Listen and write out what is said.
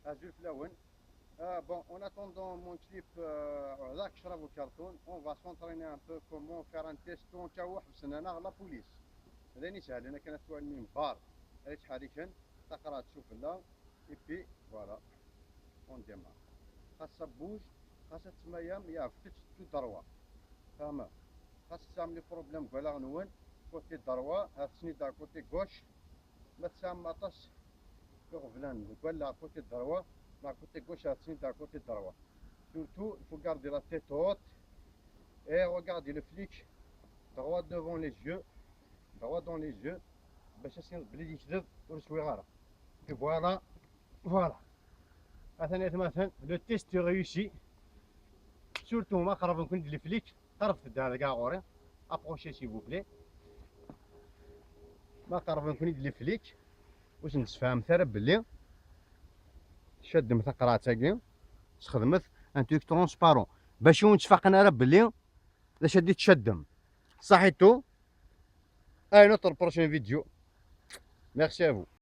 Azul fell-awen. Bon, en attendant mon clip, هذاك شرب كرتون, on va s'entraîner un peu comment faire un test en cas où حبسنا la police. هذا سهل انا كانت من بار تحركن تقرا تشوف là et puis voilà, on démarre. خاصها bouge خاصها تسمى يا فتش tout droit فاهمة خاص تعمل les problèmes voilà نون côté droit هاد côté gauche ما تسمى طاس غفلان ولا côté droit مع côté gauche هاد côté droit. Surtout, il faut garder la tête haute et regarder le flic droit devant les yeux, droit dans les yeux, باش بلي يكذب ورسوي غارة. Et voilà, voilà. مثلا مثلا le test réussi. Surtout ما قرب نكون les flics قربت هذا كاع غوري, approchez s'il vous plaît. ما قرب نكون les flics واش نتفاهم ثرا بلي شاد مثلا قراتاكي تخدمت un truc transparent باش نتفقنا راه بلي لا شديت تشدم صحيتو. À une autre prochaine vidéo. Merci à vous.